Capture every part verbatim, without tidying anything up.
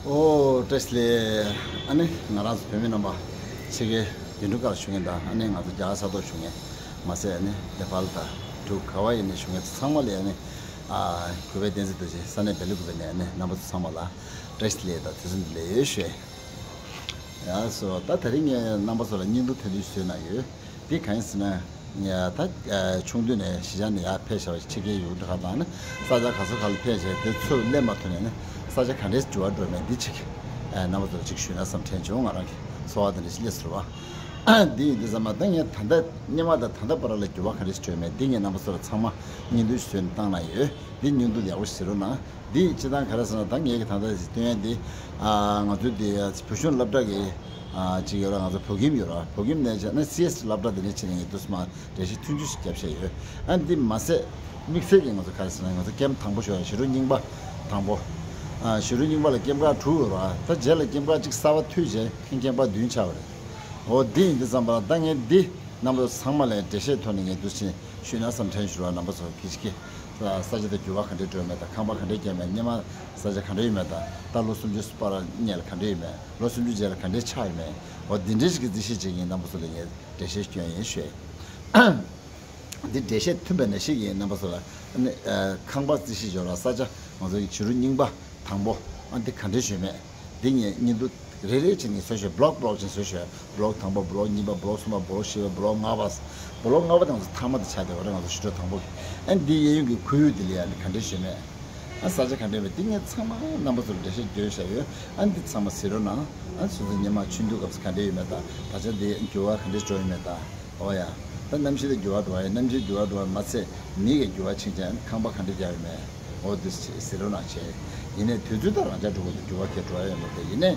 ཨོ་བཀྲ་ཤིས་བདེ་ལེགས། ཨ་ནི་ང་རང་ཚོ་བོད་མི་རྣམ་པ་ཕྱི་རྒྱལ་ཡུལ་གྲུ་ཁག་ལ་བཞུགས་མཁན་དང་ཨ་ནི་ང་ཚོ་རྒྱ་གར་ས་ཐོག་བཞུགས་མཁན་མ་ཟད་ཨ་ནི་ནེ་པཱལ་དང་འབྲུག་ག་བ་ཡིན་ནས་བཞུགས་མཁན་ཚང་མ་ལ་ཨ་ནི་ཨ་གུས་པའི་བསྟན་འཛིན་རྡོ་རྗེ་ས་གནས་བེ་ལི་ཀུ་པེ་ནས་ཨ་ནི་རྣམ་པ་ཚོ་ཚང་མ་ལ་བཀྲ་ཤིས་བདེ་ལེགས་དང་དུས་གསུམ་བདེ་ལེགས་ཡོད་ཞུ། ཡ་སོ་ད་དེ་རིང་ངས་རྣམ་པ་ཚོ་ལ་བརྙན་ཐུང་ཐུང་ཞིག་བཟོས་གནང་ཡོད། འདི་གང་ཡིན་ཟེར་ན། ཡ་ད་ཆུང་དུས་ནས་གཞིས་ཆགས་ནས་ཡར་ཕེབས་བཞག་པའི་ཕྱི་རྒྱལ་ཡུལ་གྲུ་ཁག་དང་ནི་ས་ཆ་ག་ས་ག་ལ་ཕེབས་བྱས་དེ་ཚོ་སླེབས་མ་ཐུབ་ནས་ནི་ས་ཆ་ག་འདྲས་འགྱུར་བ་འགྲོ་མེད་འདི་གཅིག་རྣམ་པ་ཚོ་ལ་གཅིག་ཞུས་ན་བསམ་དྲན་བྱུང་། ང་རང་གི་ཚོར་བ་དེ་འདྲ་ཞིག་སླེབས་སོང་བ། འདི་ཡིན་དུས་ཙམ་པ་ད་ངས་ད་ལྟ་སྔོན་མ་དང་ད་ལྟ་བར་ལ་འགྱུར་བ་ག་འདྲས་འགྲོ་མེད་འདི་ངས་རྣམ་པ་ཚོ་ལ་ཚང་མ་བརྙན་ཐུང་ཞིག་བཟོས་ནས་བཏང་གནང་ཡོད། འདི་བརྙན་ཐུང་ཡག་པོ་ཞིག་གཟིགས་རོགས་གནང་། འདི་སྤྱིར་བཏང་ག་རེ་ཟེར་ན་ད་ངས་ཀྱི་ད་ལྟ་སྟོན་ཡ་འདི། ང་ཚོའི་འདི་བོད་གཞུང་སློབ་གྲྭ་གི་ཅིག་ཡོད་ར། ང་ཚོ་བོད་ཁྱིམ་ཡོད་ར། བོད་ཁྱིམ་ནས་བྱས་ན་སི་ཨེས་སློབ་གྲྭ་འདི་ནས་ཕྱིན་ནས་ངས་འདུག་སེ་མ་འགྲེལ་བཤད་ཐུང་ཐུང་ཞིག་བརྒྱབ་བཞག་ཡོད། ཨ་འདི་མ་ཟད་དམིགས་བསལ་གྱི་ང་ཚོ་ག་རེ་ཟེར་ན་ང་ཚོ་ཀེམ་དང་པོ་ཞུ་ཡ་ཞི་ལུ་རྙིང་པ་དང་པོ། ཞི་ལུ་རྙིང་པ་ལ་ཀེམ་ཁག་དྲུག་ཡོད་ར། ད་རྗེས་ལ་ཀེམ་ཁག་གཅིག་གསར་པ་མཐུད་བྱས་ཕན་ཀེམ་ཁག་བདུན་ཆགས་པ་རེད། འོ་འདི་ཡིན་དུས་ཙམ་པ་ལ་ད་ངས་འདི་རྣམ་པ་ཚང་མ་ལ་འགྲེལ་བཤད་ཐོག་ནས་ངས་འདུག་སེ་ཞུས་ན་བསམ་དྲན་ཞུ་ར། རྣམ་པ་ཚོ་གི་ཅིག་གི་ས་ཆ་དེ་འགྱུར་བ་ག་འདྲས་འགྲོ་ཡོད་མེད་དང་ཁང་པ་ག་འདྲས་བརྒྱབ་མེད། སྔོན་མ་ས་ཆ་ག་འདྲས་ཡོད་མེད་དང་ད་ལོ་སུམ་ཅུ་པར་སྔོན་ལ་ག་འདྲས་ཡོད་མེད། ལོ་སུམ་ཅུ་རྗེས་ལ་ག་འདྲས་ཆགས་ཡོད་མེད། འོ་འདི་འདྲས་ཞིག་གི་རྩིས་ཞིབ་ཅིག་ངས་རྣམ་པ་ཚོ་ལ་ངས་འགྲེལ་བཤད་སྐྱོན་ཡིན་ཞུས། འདི་འགྲེལ་བཤད་མཐུན་པ་ནང་བཞིན་གྱི་རྣམ་པ་ཚོ་ལ་ཨ་ནི་ཁང་པ་རྩིས་ཞིབ་འཇོག་ལ་ས་ཆ་ང་ཚོ་ཡི་ཕྱི་རུ་རྙིང་པ་དང་པོ་ཨ་འདི་ག་འདྲས་ཞུས་མེད། འདི་ངས་བརྙན་ཐུང་རེ་རེ་བྱས་ནས་བཟོས་ཤོག་བི་ལོག་བི་ལོག་བྱས་བཟོས་ཤོག་བི་ལོག་དང་པོ་བི་ལོག་གཉིས་པ་བི་ལོག་གསུམ་པ་བི་ལོག་བཞི་པ་བི་ལོག་ལྔ་པ། བི་ལོག་ལྔ་པ་དང་ཚོ་ཐ་མ་དེ་ཆགས་བསྡད་པ་རེད། ང་ཚོ་ཞི་ཁྲོ་དང་པོ་གི་ཨ་འདི་གཡས་གཡོན་གྱི་ཁོར་ཡུག་འདི་ལ་ཡང་ག་འདྲས་ཞུས་མེད། ཨ་ས་ཆ་ག་འདྲས་མེད་འདི་ངས་ཚང་མ་རྣམ་པ་ཚོར་འགྲེལ་བཤད་བརྗོད་བཞག་ཡོད། ཨ་འདི་ཚང་མ་གཟིགས་རོགས་གནང་། ཨ་སོ་སོ་སྔོན་མ་ཆུང་དུས་སྐབས་སུ་ག་འདྲས་ཡོད་མེད་དང་ད་ཆ་འདི་འགྱུར་བ་ག་འདྲས་འགྲོ་ཡོད་མེད་དང་། ཨོ་ཡ། ད་གནམ་གཤིས་དེ་འགྱུར་བ་འགྲོ་བ་ཡིན། གནམ་གཤིས་འགྱུར་བ་འགྲོ་བ་མ་ཚད་མི་གི་འགྱུར་བ་ཕྱིན་ཙང་ཁང་པ་ག་འདྲས་རྒྱག་ཡོད་མེད། ཨོ་འདི་ཟེར་རོགས་གནང་བྱས། ཡིན་ནའི་དུས་ཚོད་དང་རང་འཇགས་འགྲོ་དགོས་འདུག་འགྱུར་བ་གས་འགྲོ་ཡ་ཡོད་མ་རེད། ཡིན་ནའི་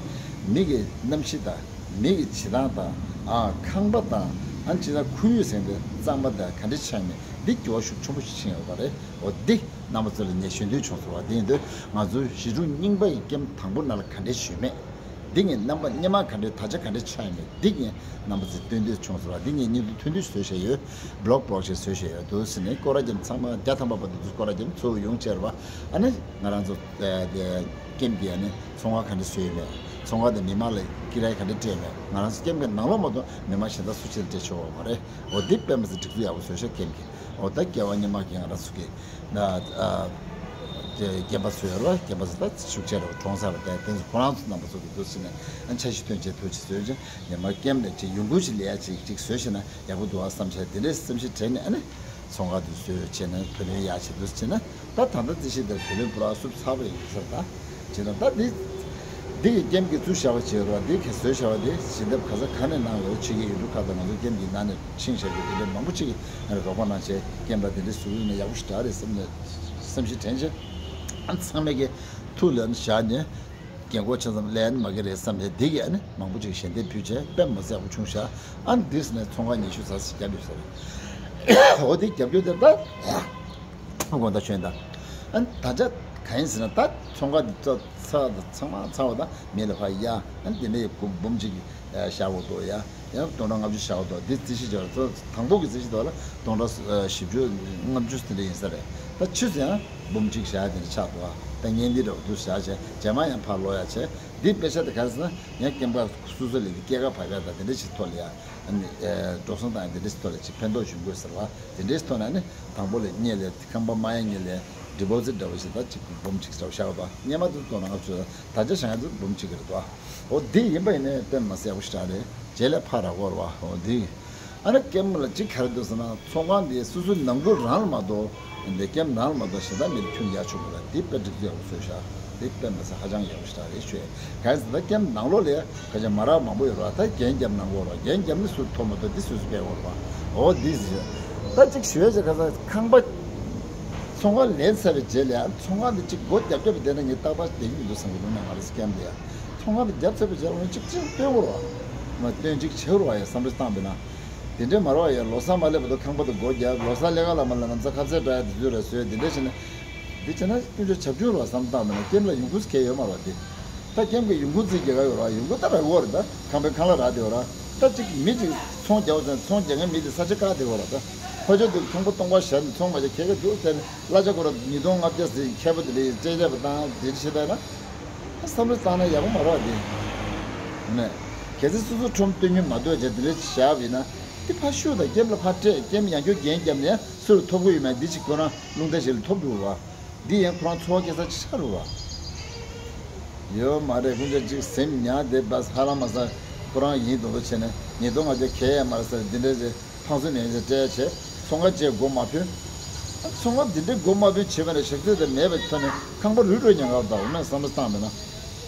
མི་གི་གནམ་གཤིས་དང་མི་གི་བྱེད་སྟངས་དང་ཨ་ཁང་པ་དང་ཨ་ཅི་ད་ཁོར་ཡུག་ཟེར་འདི་གཙང་པ་དང་ག་འདྲས་ཆགས་མེད་འདི་འགྱུར་བ་ཤུགས་ཆེན་པོ་ཞིག་ཕྱིན་ཡོད་པ་རེད། ཨོ་འདི་རྣམ་པ་ཚོ་ལ་ངས་ཞུ་འདོད་བྱུང་སོང་བ། འདི་ཡིན་དུས་ང་ཚོའི་ཞི་ཁྲོ་རྙིང་པ་ཡི་ཀེམ་དང་པོ་ནང་ལ་ག་འདྲས་ཞུས་མེད། འདི་ངས་རྣམ་པ་སྔོན་མ་ག་འདྲས་ད་ཆ་ག་འདྲས་ཆགས་ཡོད་མེད་འདི་ངས་རྣམ་པ་ཚོར་སྟོན་འདོད་བྱུང་སོང་བ། འདི་ངས་བརྙན་ཐུང་ཐུང་ཐུང་བཟོས་བཞག་ཡོད། བི་ལོག་བི་ལོག་ཞིག་བཟོས་བཞག་ཡོད་འདུག་ཟེར་ནས་སྐོར་ར་རྒྱབ་ཚང་མ་བརྒྱ་ཐམ་པ་བར་དུ་འདུག་སྐོར་ར་རྒྱབ་ཚོ་ཡོང་བྱས་ར་བ། ཨ་ནི་ང་རང་ཚོ་ཀེམ་གྱི་ཨ་ནི་ཚོང་ཁང་ག་འདྲས་བཟོས་ཡོད་མེད། ཚོང་ཁང་དེ་མི་མང་ལ་ཀི་ར་ཡ་ག་འདྲས་སྤྲད་ཡོད་མེད། ང་རང་ཚོ་ཀེམ་གྱི་ནང་ལོགས་མ་གཏོགས་མི་མང་གཞན་དག་སུ་གཅིག་ལ་སྤྲད་ཆོག་གི་མ་རེད། འོ་འདི་དཔེ་མི་སྲིད་སྒྲིག་འཛུགས་ཡག་པོ་བཟོས་ཤག་ཀེམ་གྱི། འོ་ད་སྐྱེ་བ་སྔོན་མ་གི་ང་རང་ཚོ་གི་ན་ཨ་ཀེམ་པ་ཚོ་ཡོད་རེད་བ། ཀེམ་པ་ཚོ་ད་ཤུགས་ཆེ་རེད་བ། གྲོངས་ཚར་བ་དེ་དེ་ཚོ་ཁོ་རང་ཚོ་རྣམ་པ་ཚོ་གི་འདུག་ཟེར་ནས་ཨ་འཆར་གཞི་བཏོན་བྱས་ཐུགས་རྗེ་གཟིགས་ཅིང་ཉི་མ་ཀེམ་ནས་ཅིག་ཡོང་ཁུངས་ཤིག་ལས་ཡ་ཅིག་ཅིག་བཟོས་ཤེ་ན་ཡག་པོ་འདུག་ཨ་བསམ་བྱས་དེ་འདྲའི་བསམ་གཞིག་དྲན་ནས་ཨ་ནི་ཚོང་ཁང་དུ་བཟོས་བྱས་ནས་བུ་ལོན་ཡག་ཆེ་འདུག་ཟེར་ན། ད་ད་ལྟ་རྩིས་ཞིབ་དེར་བུ་ལོན་པུ་ར་སུབ་ཚར་བ་ཡིན་ཟེར། ད་བྱས་ན་ད་འདི་འདི་གི་ཀེམ་གི་བཙུགས་བཞག་པ་བྱས་རོགས། འདི་གི་བཟོས་བཞག་པ་འདི་ཞལ་འདེབས་ག་ས་ག་ནས་གནང་ཡོད། ཕྱི་རྒྱལ་ཡུལ་གྲུ་ཁག་དང་ང་ཚོ་ཀེམ་གི་ནང་ནས་ཕྱིན་བཞག་རྒྱུ་དེ་འདྲའི་མང་པོ་ཅིག་གིས་ང་ལ་རོགས་པ་གནང་བྱས་ཀེམ་ར་དེ་འདྲ་བཟོ་གི་ཡོད་ན་ཡག་པོ་ཞེ་དྲག་རེད་བསམ་ནས་བསམ་གཞིག་དྲན་བྱས། ཨ་ཚང་མས་ཀྱི་ཐུགས་ལ་བཞག་ནས་རྒན་གོག་ཆ་ཙམ་ལས་མ་གི་རེད་བསམ་ནས་འདི་གི་ཨ་ནི་མང་པོ་ཅིག་ཞལ་འདེབས་ཕུལ་བྱས་དཔེ་མི་སྲིད་ཡག་པོ་བྱུང་ཤག་ཨ་འདིས་ནས་ཚོང་ཁང་ཉི་ཤུ་རྩ་གཅིག་བརྒྱབ་ཡོད་ས་རེད། འོ་དེ་བརྒྱབ་རྒྱུ་དེ་ད། དགོངས་དག་ཞུ་ཡིན་ད། ཨ་ད་ཆ་ག་ཡིན་ཟེར་ན་ད་ཚོང་ཁང་འདི་ཚ་ཚ་ཚང་མ་ཚ་བ་དང་མི་ལ་ཕ་ཡ་ཨ་འདི་འདྲའི་སྒོར་འབུམ་གཅིག་བཞག་འོ་དོ་ཡ་ཡང་སྟོང་ཕྲག་ལྔ་བཅུ་བཞག་འོ་དོ། འདི་རྩིས་གཞི་བྱས་པ་དང་པོ་གི་རྩིས་གཞི་དོ་ལ་སྟོང་ཕྲག་བཞི་བཅུ་ལྔ་བཅུ་དེ་འདྲ་ཡིན་ས་རེད། ད་ཕྱིས་སུ་ཡང་འབུམ་གཅིག་བཞག་དེ་འདྲ་ཆགས་འདུག་ཨ་ད་ངས་འདི་འདྲ་བ་འདུག་བཞག་བྱས་རྗེས་མ་ཡང་ཕར་ལོག་ཡ་བྱས་འདི་དཔེ་ཆ་དེ་ག་རེ་ཟེར་ན་ཡང་སྐྱེམས་པ་སོ་སོ་ལས་ཀྱི་སྐྱེད་ཀ་བབས་ཡ་ད་དེ་འདྲ་ཞིག་ཐོག་ལ་ཡ། ཨ་ནི་ཨེ་འགྲོ་སོང་བཏང་ཡ་དེ་འདྲས་ཐོག་ལ་ཅིག་ཕན་ཐོགས་ཡོང་དགོས་ཟེར་བ་དེ་འདྲས་ཐོག་ན་ནི་དང་པོ་ལ་སྔོན་ལ་ཁང་པ་མ་ཡ་སྔོན་ལ་ཌི་པོ་ཟིཊ་འདྲ་བོ་ཞིག་ད་ཅིག་འབུམ་གཅིག་འདྲ་བོ་བཞག་པ་སྔོན་མ་དེ་ཚོ་ནང་ང་ཚོས་ད་ཆ་བཞག་ཡ་ཚོ་འབུམ་གཅིག་གི་རེད་དོ། འོ་དེ་ཡིན་པ་ཡིན་ནའི་དཔེ་མི་སྲིད་ཡག་པོ་ཞེ་དྲག་རེད། རྗེས་ལ་ཕར་ར་བོར་བ་འོ་དེ། ཨ་ནི་ཀེམ་ལ་ཅིག་ག་རེ་འདུག་ཟེར་ན་ཚོང་ཁང་དེ་སོ་སོའི་ནང་ཁུལ་རང་ལ་མ་གཏོགས་འདི་ཀེམ་ནང་ལ་མ་གཏོགས་གཞན་དག་མི་ལ་ཁྱོན་ཡར་ཆུག་པ་ལ་དེ་དཔེ་སྒྲིག་འཛུགས་ཡག་པོ་བཟོས་ཤག་དེ་དཔེ་མི་སྲིད་ཧ་ཅང་ཡག་པོ་ཞེ་དྲག་རེད་ཞུ་ཡ། གང་ཡིན་ཟེར་ན་ཀེམ་ནང་ལོགས་ལ་ཁ་ཆེ་མ་རག་མང་པོ་ཡོད་ར། ད་རྒྱན་རྒྱབ་གནང་དགོས་ར། རྒྱན་རྒྱབ་ནི་སུ་ཐོབ་མ་ཐོབ་འདི་སུ་སུ་སྤེལ་དགོས་ར། འོ་འདི་ཟེར་ད་ཅིག་ཞུ་ཡ་ཟེར་ག་ས་ཁང་པ་ཚོང་ཁང་ལེན་ཚར་བའི་རྗེས་ལ་ཡང་ཚོང་ཁང་འདི་ཅིག་སྒོ་རྒྱབ་རྒྱབ་བསྡད་ན་ངས་ཏག་ཏག་བསྡད་ཀྱི་མི་འདུག་བསམ་གི་འདུག་ན་ང་རང་སི་ཀེམ་འདི་ཡ་ཚོང་ཁང་འདི་རྒྱབ་ཚར་བའི་རྗེས་ལ་ང་ཅིག་ཅིག་སྟོན་དགོས་ར། ང་སྟོན་ཅིག་བྱེད་དགོས་ར་ཡ་བསམ་བློ་བཏང་བས་ན། དེ་འདྲའི་མ་རེད་བ། ཡ་ལོ་གསར་མ་སླེབས་བར་དུ་ཁང་པ་དེ་སྒོ་བརྒྱབ། ལོ་གསར་སླེབས་ག་ལ་མ་སླེབས་ང་ཚོ་ཁ་ཟས་འགྲོ་ཡ་དེ་ཚོ་ར་བཟོས། དེ་འདྲ་བྱས་ན་འདི་བྱས་ན་ཀུན་སྤྱོད་བྱབ་ཆུང་ར་བསམ་བཏང་མེད་ན་ཀེམ་ལ་ཡོང་ཁུངས་གལ་ཡོད་མ་རེད་བ། དེ་ད་ཀེམ་གི་ཡོང་ཁུངས་ཚིག་རྒྱག་ག་ཡོད་ར། ཡོང་ཁུངས་ད་ར་འོ་རེད། ད་ཁང་པའི་ཁང་གླ་རག་དེ་ཡོད་ར། ད་ཅིག་མི་ཅིག་ཚོང་རྒྱག་བ་ཚན་ཚོང་རྒྱག་མཁན་མི་དེ་ས་ཆ་བཀག་དེ་ཡོད་ར། ད་ཕ་ཆོས་དེ་ཁང་པ་སྟོང་པ་བཞག་ནས་ཚོང་མ་རྒྱག་ཁེ་ག་འདུག་ཟེར་ནས་གླ་ཆ་ཁོ་ར་ཉིས་སྟོང་ལྔ་བརྒྱ་ཟེར་མཁས་པོ་དེ་འདྲ་ཡིན་སྤྲད་བྱས་པ་དང་དེ་འདྲ་བྱེད་ད་ན། བསམ་བློ་བཏང་ན་ཡག་པོ་མ་རེད་པ་དེ། ནས། གལ་སྲིད་སོ་སོ་ཁྲོམ་སྟོན་མཁན་མ་འདུག་བྱས་དེ་འདྲ་བཞག་པ་ཡིན་ན། དེ་ཕར་བཤུ་དང་། སྐེམ་ལ་ཕར་སྤྲད། སྐེམ་ཡང་བསྐྱར་རྒྱན་བརྒྱབ་ནས་སུ་ལ་ཐོབ་ཀྱི་ཡོད་མེད་འདི་ཅིག་ཁོ་རང་རླུང་རྟ་ཞིག་ལ་ཐོབ་འགྲོ་བ། འདི་ཡང་ཁོ་རང་འཚོ་བ་སྐྱེལ་ས་ཅིག་ཆགས་འགྲོ་བ། ཡོད་མ་རེད། ཁོང་ཚོ་ཅིག་སེམས་ཉག་དེ་བས་ཧ་ལམ་མ་སང་ཁོ་རང་ཡིན་མདོག་མདོག་བྱས་ནས་ཉིས་སྟོང་ལྔ་བརྒྱ་ཁེལ་ཡ་མ་རེད་ཟེར་འདི་འདྲ་ཅིག་ཕངས་སེམས་ཡོད་ཅེས་སྤྲད་བྱས་ཚོང་ཁང་བཅས་སྒོ་མ་ཕྱེ། ཚོང་ཁང་འདི་འདྲའི་སྒོ་མ་ཕྱེ་བྱས་པ་ནས་ཞག་ཚོད་དེ་མེད་པའི་ཐོག་ནས་ཁང་པ་རུལ་འགྲོ་ཉེན་ཁ་འདུག་འོ་ན་བསམ་བློ་བཏང་བས་ན།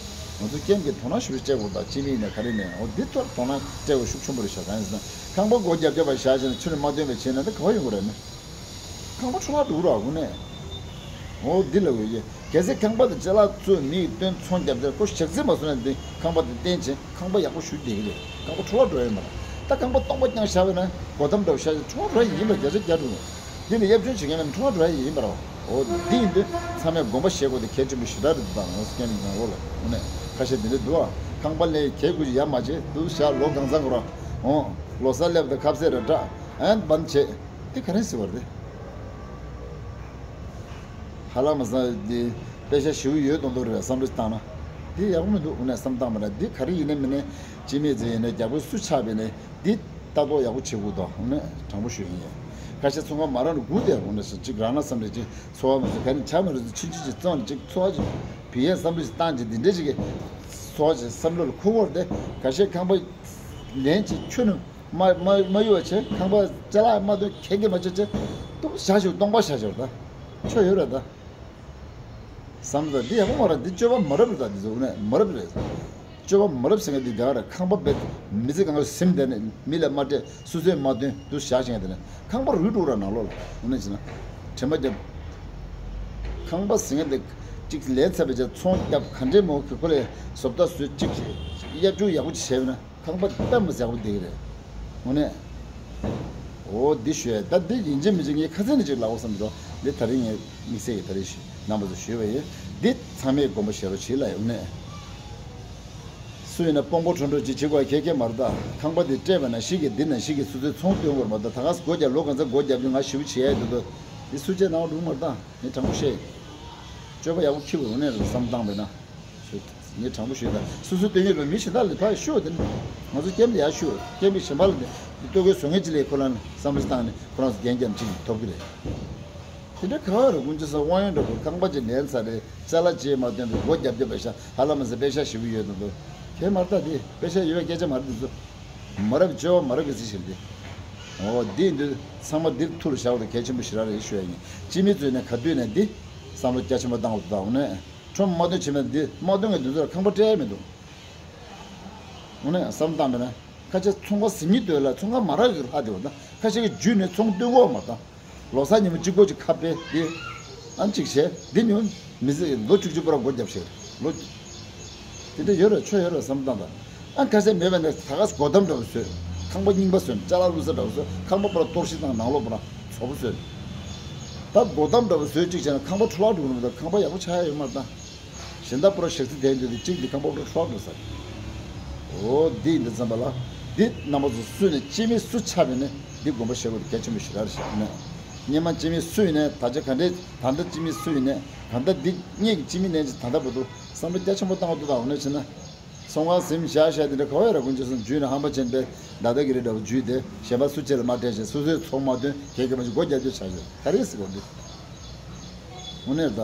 ང་ཚོ་སྐེམ་གྱི་དོ་སྣང་ཞུ་བའི་སྤྲད་དགོས་དང་སྤྱི་མིང་ནས་ག་རེ་ནས་འོ་འདི་ཐོག་དོ་སྣང་སྤྲད་དགོས་ཤུགས་ཆེན་པོ་རེད་ཤག་གང་ཡིན་ཟེར་ན་ཁང་པ་སྒོ་རྒྱབ་རྒྱབ་པ་བཞག་བྱས་ནས་ཕྱི་ནས་མ་སྟོན་པ་བྱས་ན་འདི་ག་བ་ཡོང་གི་རེད་ན། ཁང་པ་འཕྲོ་བརླག་འགྲོ་ར་དགོས་ནས། འོ་འདི་ལ་འོས་ཀྱི། གལ་སྲིད་ཁང་པ་དེ་ཅ་ལག་བཙུགས་མི་ཡིས་སྟོན་ཚོང་རྒྱབ་དེར་ཁོ་ཞག་ཚིལ་མ་བཟོ་ན་འདི་ཁང་པ་དེ་བརྟན་ཆེན་ཁང་པ་ཡག་པོ་ཞུ་བསྡད་ཀྱི་རེད། ཁང་པ་འཕྲོ་བརླག་འགྲོ་ཡོད་མ་རེད། ད་ཁང་པ་སྟོང་པ་རྐྱང་བཞག་པ་ན་སྒོ་ཐམ་འདྲ་བོ་བཞག་ཡ་འཕྲོ་བརླག་འགྲོ་ཡ་ཡིན་པ་བརྒྱ་ཆ་བརྒྱ་འགྲོ། འདི་ལ་གཡབ་ཆུང་བྱེད་མཁན་མེད་ན་འཕྲོ་བརླག་འགྲོ་ཡ་ཡིན་པ་རེད། འོ་འདི་ཡིན་དུས་ཚང་མས་དགོངས་པ་བཞེས་དགོས་དེ་གལ་ཆེན་པོ་ཞེ་དྲག་རེད་འདུག་ད་ང་ཚོ་སྐྱེ་མི་ཚང་ལོ་ལ་དངོས་གནས་ཁ་ཤས་འདི་འདྲ་འདུག་ཨ། ཁང་པ་ལས་གལ་དགོས་ཀྱི་ཡ་མ་བྱེད་འདུག་བཞག་ལོ་གང་ཚང་གོ་ར། འོ། ལོ་གསར་སླེབས་དང་ཁ་ཟས་ར་འདྲ་ཨན་བན་བྱེད། དེ་ག་རེ་ཟེར་བ་རེད། ཧ་ལམ་མ་སང་འདི་པེ་ཤ་ཞེ་པོ་ཡོད་མདོག་མདོག་རེད་བསམ་བློ་བཏང་ན། འདི་ཡག་པོ་མི་འདུག་འོ་ན་བསམ་བཏང་མ་རེད། འདི་ག་རེ་ཡིན་ནའི་མིན་ནའི་སྤྱི་མི་ཚོ་ཡིན་ནའི་རྒྱལ་པོ་སུ་ཆགས་པ་ཡིན་ནའི་འདི་ལྟ་རྟོག་ཡག་པོ་བྱེད་དགོས་འདུག་འོ་ན་དྲང་པོ་ཞུ་ཡིན་ཡ། ཁ་ཤས་ཚོང་ཁང་མ་རག་ན་སྒུག་བསྡད། འོ་ན་ཅིག་རག་ན་བསམ་རེད། ཅིག་འཚོ་བ་མི་ཚོ་ག་ནས་ཆགས་མ་རེད། ཚོ་ཆུང་ཆུང་ཅིག་བཙོང་ནས་ཅིག་འཚོ་བ་ཅིག་བུད་ཡས་བསམ་བློ་ཞིག་བཏང་ཅིག་འདི་འདྲ་ཅིག་གི་འཚོ་བ་ཅིག་བསམ་བློ་ལ་འཁོར་བར་དེ་ཁ་ཤས་ཁང་པ་ལེན་ཅིག་ཁྱོན་ནས། མ་མ་མ་གཡུག་པ་བྱས། ཁང་པ་ཅ་ལག་མ་ཐོན་ཁེ་ཁེ་མ་བྱས་བྱས། སྟོང་བཞག་ཞིག་སྟོང་པ་བཞག་ཞིག་ད། ཆོ་ཡོད་རེད་ད། བསམ་ད་འདི་ཡག་པོ་མ་རེད། འདི་སྤྱོད་པ་མ་རབས་རེད་ད། འདི་ཚོ་ནས་མ་རབས་རེད། སྤྱོད་པ་མ་རབས་ཟེར་མཁན་འདི་ག་རེད། ཁང་པ་བེད་མི་ཚེ་གང་ག་སེམས་དེ་ནས་མི་ལ་མ་སྤྲད་སོ་སོས་མ་ཐོན་དུ་བཞག་བྱས་དེ་ནས་ཁང་པ་རུལ་འགྲོ་ར་ནང་ལོགས་ལ་འོ་ན་བྱས་ན་དྲན་པ་རྒྱབ། ཁང་པ་ཟེར་མཁན་འདི་གཅིག་ལས་ཚར་བའི་རྗེས་ཚོང་རྒྱབ་ག་འདྲའི་མོ་གི་ཁོ་ལས་བཟོ་ལྟ་བཟོས་གཅིག་གཡབ་ཆུང་ཡག་པོ་ཅིག་བྱས་པ་ན། ཁང་པ་དཔེ་མི་སྲིད་ཡག་པོ་བསྡད་ཀྱི་རེད། དངོས་གནས། འོ་འདི་ཞུ་ཡ་ད་འདི་ཡིན་གཅིག་མིན་གཅིག་ངས་ཁ་སང་ནས་ཅིག་ལབ་དགོས་བསམ་འདུག་འདི་ད་རིང་ངས་དམིགས་བསལ་གྱི་ད་རིང་ཞུ་རྣམ་པ་ཚོ་ཞུས་པ་ཡིན། འདི་ཚང་མས་དགོངས་པ་བཞེས་རོགས་བྱེད་ལ་ཡོང་ནས། སུ་ཡིན་ན་དཔོན་པོ་ཁྲོ་ཁྲོ་ཅིག་བྱེད་དགོས་ཁེ་ཁེ་མ་རེད་ད། ཁང་པ་འདི་སྤྲད་པ་ན་ཞིག་གི་འདི་ན་ཞིག་གི་སུ་ཚོད་ཚོང་སྟོན་དགོས་མ་རེད་ད། ད་ག་སྒོ་རྒྱབ་ལོ་ག་ཚོད་སྒོ་རྒྱབ་རྒྱུ་ང་ཞིབ་བྱེད་ཡ་འདུག་ད། འདི་སུ་བྱས་གནང་བ་འགྲུབ་མ་རེད་ད། ངས་དྲང་པོ་བཤད་ཡིན། སྤྱོད་པ་ཡག་པོ་འཁྱེར་དགོས་དངོས་གནས་རེད་བསམ་བཏང་བས་ན། ཞུ། ངས་དྲང་པོ་ཞུས་ད། སོ་སོའི་སྟོན་གྱི་རེད། མི་གཞན་དག་ལ་ཕར་ཞུ་དེ་ནི། ང་ཚོ་སྐྱེམས་ལ་ཡར་ཞུ། སྐྱེམས་པའི་གཞན་པ་ལ་ནི་ལྟོ་གོས་བཟོ་མཁན་ཅིག་ལས་ཁོ་རང་ལ་བསམ་བློ་བཏང་ནས་ཁོ་རང་ཚོ་རྒྱན་རྒྱབ་ཅིག་ཐོབ་ཀྱི་རེད། དེ་འདྲ་ག་བ་རེད། དཀོན་མཆོག་གསུམ་དབང་ཡོད་འདྲ་པོ། ཁང་པ་ཅིག་ལེན་ཚར་རེད། ཅ་ལག་ཅིག་མ་སྟོན་པའི་སྒོ་རྒྱབ་རྒྱབ་པའི་ཤ་ཧ་ལམ་མ་ཟད་པེ་ཤ་ཞེ་པོ་ཡོད་དང་དུ། དེ་མ་རེད་ད། དེ་པེ་ཤ་ཡོད་པའི་སྐད་ཆ་མ་རེད། དེ་ཚོ་མ་རབས་སྤྱོད་པ་མ་རབས་ཀྱི་རྩིས་ཤིག་རེད། འོ་འདི་འདི་ཚང་མ་འདིར་ཐུགས་ལ་བཞག་པ་དེ་གལ་ཆེན་པོ་ཞེ་དྲག་རེད་ཞུ་ཡ་ཡིན། སྤྱི་མི་ཚོས་ནས་ག་དུས་ནས་འདི་བསམ་བློ་རྒྱ་ཆེན་པོ་བཏང་དགོས་འདུག་ད་འོ་ནས། ཁྲོམ་མ་འདོན་བྱེད་མེད་འདི་མ་འདོན་གྱི་འདི་ཚོ་ལ་ཁང་པ་སྤྲད་ཡ་མི་འདུག་འོ་ནས་བསམ་བཏང་པས་ན་ཁ་ཆེ་ཚོང་ཁང་ཟིན་གྱི་འདོད་ལ་ཚོང་ཁང་མ་རག་གི་ལྷག་བསྡད་པ་དང་ཁ་ཤས་ཀྱི་རྒྱུད་ནས་ཚོང་འདོན་གོ་མ་དང་། ལོ་གསར་ཉིན་མོ་གཅིག་པོ་གཅིག་ཁ་པས་འདི། ཨ་གཅིག་བྱས་འདི་ཉོ། མི་ཚེ་ལོ་བཅུ་གཅིག་པོ་ར་སྒོ་རྒྱབ་ཤེར་ལོ། དེ་འདྲ་ཡོད་རེད་ཆོ་ཡོད་རེད་བསམ་བཏང་དང་། ཨ་ཁ་ཤས་མེད་པས་ན་ད་ག་སྒོ་འདམ་འདྲ་བོ་བཟོས། ཁང་པ་རྙིང་པ་བཟོས། ཅ་ལག་བླུགས་ས་འདྲ་བོ་བཟོས། ཁང་པ་པོ་ར་གཏོར་བཤིག་དང་ནང་ལོགས་པོ་ར་བཙོག་པོ་བཟོས། ད་སྒོ་འདམ་འདྲ་བོ་བཟོས་གཅིག་བྱས་ན་ཁང་པ་འཕྲོ་བརླག་འགྲོ་གི་མི་འདུག་ཁང་པ་ཡག་པོ་ཆགས་ཡ་ཡོད་མ་རེད་ད། གཞན་དག་པོ་ར་ཞག་རྩི་དེ་འདུག་དེ་གཅིག་འདི་ཁང་པ་འཕྲོ་བརླག་འགྲོ་ས་རེད། འོ་འདི་འདི་ཙམ་པ་ལ། འདི་རྣམ་པ་ཚོ་སུ་ནས་སྤྱི་མི་སུ་ཆགས་པས་ནས་འདི་དགོངས་པ་བཞེས་དགོས་དེ་གལ་ཆེན་པོ་ཞེ་དྲག་རེད་ཤག་ནས། སྔོན་མ་སྤྱི་མི་སུ་ཡིན་ནས་ད་ཆ་ག་འདྲས་ད་ལྟ་སྤྱི་མི་སུ་ཡིན་ནས་ག་ད་འདི་སྔས་ཀྱི་སྤྱི་མི་ནས་ཅིག་ད་ལྟ་བར་དུ་བསམ་བློ་རྒྱ་ཆེན་པོ་བཏང་བ་འདུག་ད་འོ་ནས་བྱས་ན། ཚོང་ཁང་ཟིན་བཞག་བཞག་དེ་འདྲ་ག་བ་ཡོད་ར། དཀོན་མཆོག་གསུམ་རྒྱུད་ནས་ཧམ་པ་ཅན་པས་ད་ལྟ་གི་རེད་འདྲ་བོ་རྒྱུད་དེ་གཞན་པ་སུ་ཆེ་ལ་མ་སྤྲད་བྱས་སོ་སོའི་ཚོང་མ་ཐོན་གལ་གལ་མ་བྱུང་སྒོ་རྒྱབ་རྒྱུ་ཆགས་བྱས་ག་རེ་ཟེར་གོ་འདི། དངོས་གནས་ད།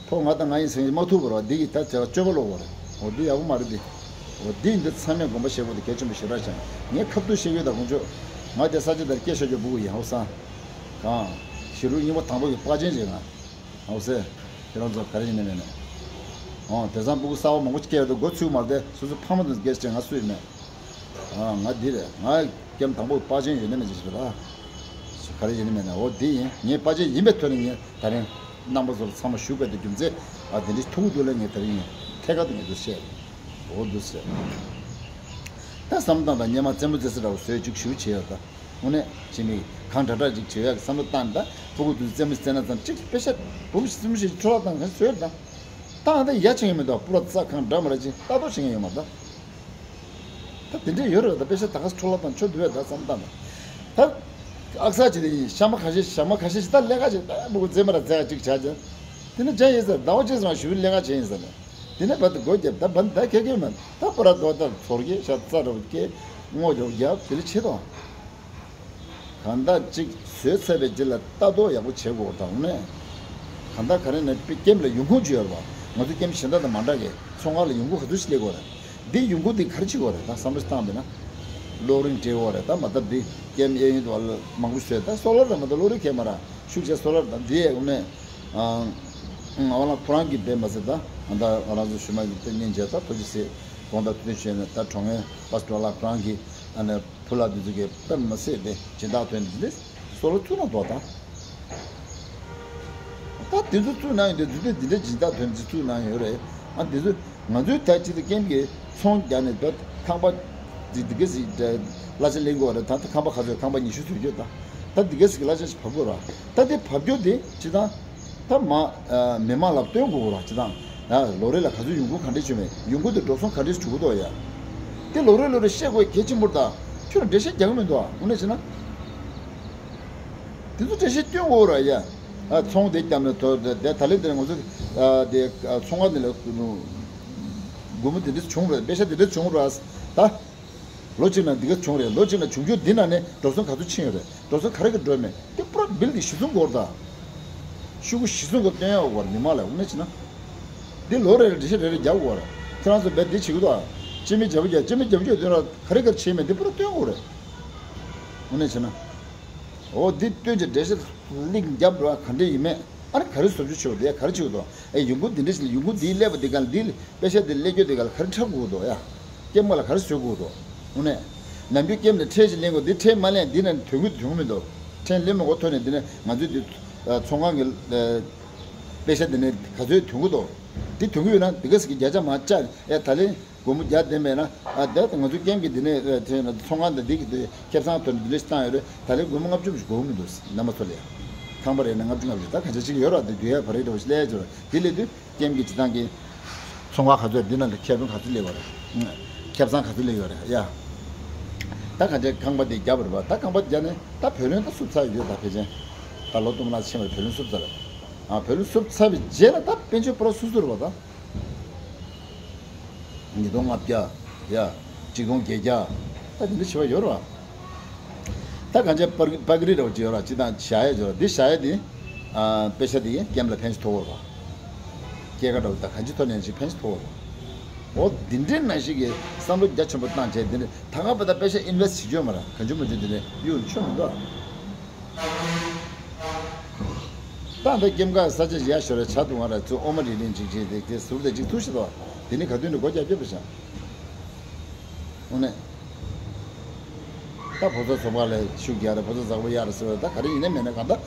ཕོ་ང་དང་ང་ཡིན་ཟེར་མཁན་མ་ཐུག་པར་བ་འདི་གི་ད་དེ་བ་སྤྱོད་པ་ལོག་པ་རེད། འོ་འདི་ཡག་པོ་མ་རེད་འདི། འོ་འདི་འདི་ཚང་མས་དགོངས་པ་བཞེས་དགོས་འདི་གལ་ཆེན་པོ་ཞེ་དྲག་ཅང་ངས་ཁ་ཐུག་བཤད་ཡོད་ད་དཀོན་མཆོག་ང་དེ་ས་ཆ་དེར་སྐད་ཤོད་རྒྱུ་སྦུག་གི་ཡིན་ཧོ་སང་། གང་། ཞི་རུ་རྙིང་པ་དང་པོ་གི་དཔའ་ཆེན་ཅིག་ང་། ཨོ་སེ། ཁྱེད་རང་ཚོ་ག་རེ་ཡིན་ནི་མེད་ནས། ཨོ་དེང་སང་སྤུ་གུ་གསར་པ་མང་པོ་སྐྱེས་ཡོད་དོ་མགོ་ཚུགས་མ་རེད་དེ་སོ་སོ་ཕ་མ་དང་སྐད་ཆ་ང་སུ་ཡིན་མེད། ཨ་ང་འདི་རེད་ང་སྐྱེམས་དང་པོ་དཔའ་ཆེན་ཡོད་ནི་མེད་ཅེས་ཞུས་པ་ད། ག་རེ་ཡིན་ནི་མེད་ནས་འོ་འདི་ཡིན་ངས་དཔའ་ཆེན་ཡིན་པའི་ཐོག་ནས་ངས་ད་རིང་རྣམ་པ་ཚོར་ཚང་མ་ཞུ་དགོས་དེ་རྒྱུ་མཚན་ཨ་དེ་འདྲའི་ཐུག་འདུག་ལ་ངས་ད་རིང་ངས་ཐད་ཀར་དུ་ངས་འདུག་བཤད། འོ་འདུག་བཤད། ད་བསམ་སྟངས་དང་སྙེ་མ་རྩེད་མོ་རྩེ་ས་འདྲ་བོ་བཟོས་ཅིག་ཞུ་བྱེད་ཡོད་ད། དངོས་གནས་ཕྱི་མིག་གང་དྲག་དྲག་ཅིག་བྱེད་ཡག་གི་བསམ་བློ་བཏང་ད་ཕྲུ་གུ་དུས་རྩེད་མོ་རྩེ་ན་ཙམ་ཅིག་པེ་ཤ་འབུམ་ཞིག་རྩེད་མོ་ཞིག་འཕྲོ་བརླག་བཏང་ག་བཟོས་ད། ད་ཨ་ད་ཡ་བྱེད་མཁན་མི་འདུག་སྤུ་ར་རྩ་གང་འདྲ་མ་ར་ཅིག་ལྟ་རྟོག་བྱེད་མཁན་ཡོད་མ་རེད་ད། ད་དེ་འདྲས་ཡོད་རེད་ད་པེ་ཤ་ད་ག་འཕྲོ་བརླག་བཏང་ཆོ་འདུག་བས་ད་བསམ་བཏང་ད། ད་ཨག་ས་ཅིག་དེ་ཡིན་ཤ་མ་ཁ་ཤས་ཤ་མ་ཁ་ཤས་ཤིག་ད་ལས་ཀ་ཅིག་ད་ཕྲུ་གུ་རྩེད་མོ་ར་རྩེ་ག་ཅིག་བྱ་ཅིག་དེ་ནི་བྱ་ཡིན་ཟེར་ཟླ་བ་གཅིག་ཙམ་ཞུ་ལས་ཀ་བྱེད་ཡིན་ཟེར་ནས། དེ་ནས་བར་དུ་སྒོ་བརྒྱབ། ད་བར་ད་ཁེ་ཁེ་མ་ད་པ་ར་རྡོ་ད་ཚོར་གེ་ཤ་ཚ་རུ་སྐྱེ་སྔོ་ཇོ་རྒྱབ་དེ་ལ་ཆེ་དོ། གང་ལྟར་གཅིག་བཟོས་ཚར་བའི་རྗེས་ལ་ལྟ་རྟོག་ཡག་པོ་བྱེད་དགོས་དང་ནས། གང་ལྟར་ག་རེ་ནས་ཀེམ་ལ་ཡོང་ཁུངས་ཅིག་ཡོད་རེད་པ། ང་ཚོ་ཀེམ་གཞན་དག་དང་མ་འདྲ་གི་ཚོང་ཁང་ལ་ཡོང་ཁུངས་ག་ཚོད་ཞིག་སླེབས་དགོས་རེད། འདི་ཡོང་ཁུངས་འདི་ག་རེ་བྱེད་དགོས་རེད། ད་བསམ་བློ་ཞིག་བཏང་བས་ན། གློག་རིན་སྤྲད་དགོས་རེད། ད་མ་ད་འདི་ཀེམ་གཡས་གཡོན་དུ་བ་ལ་མང་པོ་བཟོས། ད་སོ་ལར་དང་མ་ད་གློག་རིན་གས་མ་ར་ཤུགས་ཆེ་སོ་ལར་དང་འདི་ཡས་ངོ་ནས། ང་བ་ལ་ཁོ་རང་གིས་འབད་མ་ཟེར། ད་ང་ད་ང་རང་ཚོ་ཞུ་མ་གི་ཏེ་ཉིན་བྱས། ད་ཐུགས་རྗེ་ཆེ་དགོངས་དག་ཐུགས་རྗེ་ཆེ་ནས། ད་གྲོང་ངེ་པ་སི་ཏྲོ་ལ་ཁོ་རང་གིས་ཨ་ནི་ཕུ་ལ་དུས་ཚོད་ཀྱི་དཔེ་མ་སྲིད་དེ་སྦྱིན་བདག་ཐོན་འདི་སོ་ལོ་བཙུགས་ན་འདོག་ད། ད་དེ་ཚོ་བཙུགས་གནང་ཡོད་དེ། དུས་ཚོད་འདི་འདྲ་སྦྱིན་བདག་ཐོན་འདི་བཙུགས་གནང་ཡོད་རེད། ཨ་འདི་ཚོ་ང་ཚོའི་ད་ཅི་ད་ཀེམ་གྱི་ཚོང་རྒྱག་ནས་ད་ཁང་པ་འདི་འདི་ག་ཟིག་གླ་ཆ་ལེན་དགོས་རེད། ད་ད་ཁང་པ་ག་ཚོད་ཁང་པ་ཉི་ཤུ་ཟིག་ཡོད། ད་ད་འདི་ག་ཟིག་གླ་ཆ་ཞིག་བབས་དགོས་ར། ད་དེ་བབས་རྒྱུ་དེ་ཅི་ད། ད་མ། ཨ། མི་མང་ལ་སྟོན་དགོས་ར། ཅི་དང་། ཡ་ལོ་རེ་ལ་ག་ཚོད་ཡོང་ཁུངས་ག་འདྲས་བྱུང་མེད། ཡོང་ཁུངས་དེ་འགྲོ་སོང་ག་འདྲས་བྱུང་གི་འདུག་ཡ། དེ་ལོ་རེ་ལོ་རེ་བཤད་དགོས་གལ་ཆེན་པོ་རེད། ད་ཁྱོད་ལ་འགྲེལ་བཤད་རྒྱག་གི་མི་འདུག་ཨ། དངོས་གནས་བྱས་ན། དེ་ཚོ་འགྲེལ་བཤད་སྟོན་དགོས་ར་ཡ། ཨ། ཚོང་དེ་བརྒྱབ་ནས་དོ་དེ་ད་ལན་དེ་ང་ཚོ། ཨ། དེ་ཚོང་ཁང་དེ་ལ་སྒོར་མོ་དེ་འདྲས་བྱུང་ར། པེ་ཤ་དེ་འདྲས་བྱུང་ར། ད། ལོ་གཅིག་ན་འདི་ག་བྱུང་རེད། ལོ་གཅིག་ན་བྱུང་རྒྱུ་འདི་ན་ནས་འགྲོ་སོང་ག་ཚོད་ཕྱིན་ཡོད་རེད། འགྲོ་སོང་ག་རེ་ག་འགྲོ་མེད། དེ་པུ་ར་བིལ་དེ་གཞི་བཟུང་དགོས་རེད་ད། ཤོག་གུ་གཞི་བཟུང་གི་སྟོན་ཡག་དགོས་རེད་མི་མང་ལ། དངོས་གནས་བྱས་ན། འདི་ལོ་རེ་རེ་འགྲེལ་བཤད་རེ་རེ་རྒྱག་དགོས་རེད། ཁྱེད་རང་ཚོ་བས་འདི་བྱེད་ཀྱི་འདུག་ཨ། སྤྱི་མི་རྒྱབ་རྒྱག་སྤྱི་མི་རྒྱབ་རྒྱག་སྟོན་ར། ག་རེ་ག་རེ་བྱས་མེད་འདི་པུ་ར་སྟོན་དགོས་རེད། དངོས་གནས་བྱས་ན། འོ་འདི་སྟོན་གྱི་འགྲེལ་བཤད་ལིག་རྒྱབ་ར་ག་འདྲས་ཡིན་མེད། ཨ་ནི་ག་རེ་བཟོ་བཅོས་བྱེད་དགོས་འདི་ག་རེ་བྱེད་དགོས་འདུག་ཨེ་ཡོང་ཁུངས་འདི་འདྲ་ཞིག་ལ་ཡོང་ཁུངས་འདི་སླེབས་པ་འདི་ག་ལ་འདི་པེ་ཤ་འདི་སླེབས་རྒྱུ་འདི་ག་ལ་ག་རེ་འཁྲབ་དགོས་འདུག་ཡ། སྐྱེས་མ་ལ་ག་རེ་བཟོ་དགོས་འདུག་དངོས་གནས། ནམ་རྒྱུན་སྐྱེས་མ་ལ་ཁྲལ་ཞིག་ལེན་དགོས། འདི་ཁྲལ་མ་ལེན་འདི་ནས་ཐོན་གི་ཐོན་གི་མི་འདུག་ཁྲལ་ལེན་མི་དགོས་ཐོན་ནས་འདི་ནས་ང་ཚོའི་འདི་ཚོང་ཁང་གི་པེ་ཤ་འདི་ནས་ག་ཚོད་ཐོན་གི་འདུག་འདི་ཐོན་གི་ཡོད་ན་འདི་ག་ཟིག་གི་བརྒྱ་ཆ་མ་བཅག་ཨེ་ད་ལན། སྒོར་མོ་བརྒྱ་ལྡན་མེད་ན། ཨ་ད་ང་ཚོ་ཀེམ་གྱི་འདི་ནས་ཚོང་ཁང་དང་འདི་གི་ཁེ་བཟང་ཐོན་འདི་ལས་བཏང་ཡོད་རེད། ད་ལན་སྒོར་མོ་ལྔ་བཅུ་ཞིག་དགོས་མི་འདུག་རྣམ་པ་ཚོ་ལ་ཡ། ཁང་པ་རེ་ནས་ལྔ་བཅུ་ལྔ་བཅུ་ད་ག་ཚོད་ཅིག་ཡོད་ར། འདི་བསྡུ་ཡ་བ་རེ་འདྲ་བ་ཞིག་སླེབས་ཡོད་ར། འདི་སླེབས་དུས་ཀེམ་གྱི་སྤྱི་བཏང་གི་ཚོང་ཁང་ག་ཚོད། འདི་ནང་གི་ཁེ་བཟང་ག་ཚོད་སླེབས་ཡོད་རེད། ཁེ་བཟང་ག་ཚོད་སླེབས་ཡོད་རེད་ཡ། ད་ག་ཚོད་ཁང་པ་འདི་བརྒྱབ་རེད་པ། ད་ཁང་པ་བརྒྱབ་ནས་ད་བུ་ལོན་ད་བསུབ་ཚར་ཡོད། ད་ཕལ་ཆེར་ད་ལོ་སྟོང་ལ་ཕྱིན་པ་བུ་ལོན་བསུབ་ཚར་རེད། ཨ་བུ་ལོན་བསུབ་ཚར་བའི་རྗེས་ལ་ད་དཔལ་འབྱོར་པ་ར་སོ་སོ་རེད་པ་ད། ཉིས་སྟོང་ལྔ་བརྒྱ། ཡ། གཅིག་སྟོང་བརྒྱད་བརྒྱ། ད་དེ་འདྲ་བྱེད་པ་ཡོད་རེད་པ། ད་གང་ཅི་པར་པར་ཀི་རི་འདྲ་བོ་ཅིག་ཡོད་ར། སྤྱི་བཏང་བཞག་ཡས་ཅིག་ཡོད་ར། འདི་བཞག་ཡས་འདི། ཨ་པེ་ཤ་འདི་ཀེམ་ལ་ཕན་ཞིག་ཐོགས་ཡོད་རེད་པ། སྐྱེད་ཀ་འདྲ་བོ་ད་གང་ཅི་ཐོག་ནས་ཅིག་ཕན་ཞིག་ཐོགས་ཡོད་རེད་པ། འོ་འདི་འདྲའི་ནང་བཞིན་གྱི་བསམ་བློ་རྒྱ་ཆེན་པོ་བཏང་བྱས། འདི་འདྲ་ད་ག་པ་ད་པེ་ཤ་ཨིན་ཝེ་སི་ཊི་བྱེད་རྒྱུ་ཡོད་མ་རེད། གང་བྱུང་མང་བྱུང་འདི་འདྲ་གཡུག་ཆོག་མི་འདུག་ཨ། ད་ལྟ་ཀེམ་ཀ་ས་ཆ་ཞིག་ཡག་ཤོས་རེད། ཇ་བཏུང་བ་རེད། ཚུར་ཨོ་མ་རི་ལིན་ཅིག་ཅིག་དེ་དེ་ཟུར་དེ་ཅིག་ཐུག་ཤི་དོ། དེ་ནི་ག་དུས་ནས་སྒོ་རྒྱབ་རྒྱབ་པ་བྱ། དངོས་གནས། ད་ཕོ་གསར་ཚོགས་པ་ལ་ཤུགས་རྒྱག་རེད། ཕོ་གསར་བཟང་པོ་ཡག་རེད་ཟེར་བ་ད་ག་རེ་ཡིན་ནའི་མེད་ནའི་གང་ལྟར་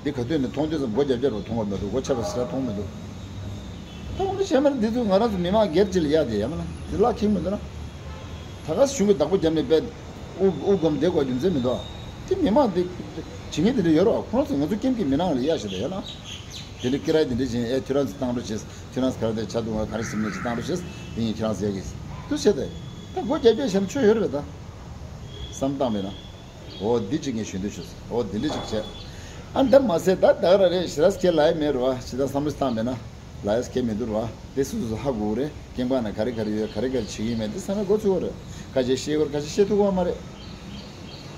འདི་ག་དུས་ནས་མཐོང་དུས་ཙམ་སྒོ་རྒྱབ་རྒྱབ་རུ་མཐོང་བ་མི་འདུག་སྒོ་ཕྱེ་བ་ཞེ་དྲག་མཐོང་མི་འདུག་ད་དངོས་གནས་བྱས་མ་རེད། འདི་ཚོ་ང་རང་ཚོ་མི་མང་སྒེར་གཅིག་ལ་ཡག་དེ་ཡག་མ་ན་དེ་བརླག་ཁྱེར་མི་འདུག་ན། ད་ག་གཞུང་གི་བདག་པོ་བརྒྱབ་ནས་དཔེ་དབུ་དབུ་སྒོམ་བསྡད་དགོས་རྒྱུ་མཚན་མི་འདུག་ཨ། དེ་མི་མང་དེ་བྱེད་མཁན་དེ་འདྲ་ཡོད་རེད་པ། ཁོ་རང་ཚོ་ང་ཚོ་ཀེམ་གྱི་མི་ནང་ལ་གཡར་བཞག་དེ་ཡོད་ན། དེ་འདྲ་ཀི་ར་དེ་འདྲ་བྱེད། ཨེ་ཐུ་རང་ཚོ་བཏང་འགྲོ་བྱེད། ཐུ་རང་ཚོ་ག་རེ་དེ་ཇ་བཏུང་བ་ག་རེ་ཟིན་ནས་ཅིག་བཏང་འགྲོ་བྱེད། དེ་ཡིན་ཁྱེད་རང་ཚོ་ཡག་གི་འདུག་བྱས་ཏེ། ད་སྒོ་རྒྱབ་རྒྱབ་བྱས་ན་ཆོ་ཡོད་རེད་པས་ད། བསམ་བཏང་བས་ན། འོ་འདི་གཅིག་ངས་ཞུ་འདོད་བྱུང་སོང་། འོ་འདི་འདྲ་གཅིག་བྱས། ཨ་འདི་མ་ཟད་ད་ད་ག་རང་རེད། ཞེ་དྲག་ཁྱེད་ལ་ཡ་མེད་རེད་པ། ཞེ་དྲག་བསམ་བློ་བཏང་མེད་ན། ལ་ཡ་སྐད་མི་འདུག་ར། དེ་སུ་སུ་སུ་ཧ་གོ་གི་རེད། ཀེམ་ཀ་ནང་ག་རེ་ག་རེ་ཡོད། ག་རེ་ག་རེ་བྱེད་ཀྱི་ཡིན་མེད་དེ་ཚང་མས་གོ་ཚོད་གོ་རེད། ཁ་ཤས་ཤེས་གོ་རེད། ཁ་ཤས་ཤེས་ཐུབ་གོ་མ་རེད།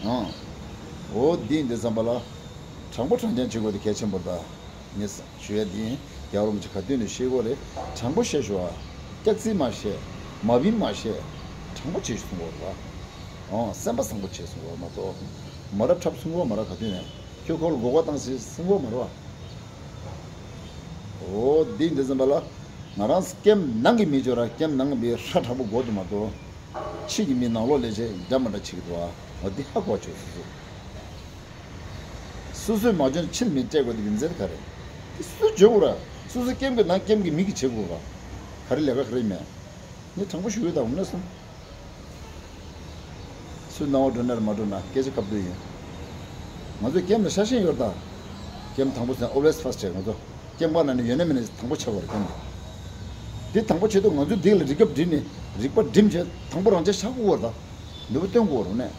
ཨང་། འོ་འདི་ཡིན་དུས་ཙམ་པ་ལ། དྲང་པོ་དྲང་རྐྱང་བྱེད་དགོས་དེ་གལ་ཆེན་པོ་རེད་ད། ངས་ཞུ་ཡ་འདི་ཡིན། རྒྱལ་བ་རིན་པོ་ཆེ་ག་དུས་ནས་བཤད་གོ་རེད། དྲང་པོ་བཤད་ཤོག་ཨ། སྐྱག་རྫུན་མ་བཤད། མ་བིན་མ་བཤད། དྲང་པོ་བྱེད་ཤོག་གསུང་གོ་རེད་པ། ཨང་། སེམས་པ་བཟང་པོ་བྱེད་གསུང་གོ་མ་གཏོགས། མ་རབས་འཁྲབ་གསུང་གོ་མ་ར་ག་དུས་ནས། ཁྱོད་ཁོ་ལ་མགོ་སྐོར་བཏང་ཟེར་གསུང་གོ་མ་རེད་པ། འོ་འདི་འདི་ཙམ་པ་ལ། ང་རང་ཀེམ་ནང་གི་མི་ཅོ་ར། ཀེམ་ནང་གི་མི་ཧྲ་དྲག་པོ་དགོས་འདུག་མ་གཏོགས། ཕྱི་གི་མི་ནང་ལོགས་ལས་བྱེད་འདྲ་མི་འདྲ་བྱེད་ཀྱི་འདུག་ཨ། འོ་འདི་ཧ་གོ་ཆོག་སོ་སོ། སོ་སོས་མ་འཇོན་ཕྱིར་མི་སྤྲད་དགོས་དེ་རྒྱུ་མཚན་ག་རེ། དེ་སོ་སོས་འཇོན་དགོས་ར། སོ་སོའི་ཀེམ་གི་ནང་ཀེམ་གི་མི་གིས་བྱེད་དགོས་ར། ག་རེ་ལས་ཀ་ག་རེ་མེད། ངས་དྲང་པོ་ཞུ་གི་ད་འོ་ན་སོང་། སུ་སྣང་བ་འགྲོ་ན་རེད་མ་འགྲོ་ན་སྐད་ཆ་ཁ་བསྡུར་ཡིན། ང་ཚོས་ཀེམ་ལ་ཤ་ཞེན་ཡོད་ད། ཀེམ་དང་པོ་ཟེར་ན་always first རེད། ང་ཚོ་ཀེམ་པ་ན་ནི་ཡོད་ན་མེད་ན་དང་པོ་ཆགས་པ་རེད་ཀེམ་དེ། དེ་དང་པོ་ཆེད་དུ་ང་ཚོས་འདི་ལ་རིག་པ་བསྒྲིམས་ནས་རིག་པ་བསྒྲིམས་བྱས་དང་པོ་རང་ཅག་ཤ་ཁུག་བར་ད། ནུས་པ་སྟོན་དགོས་རུང་ནས།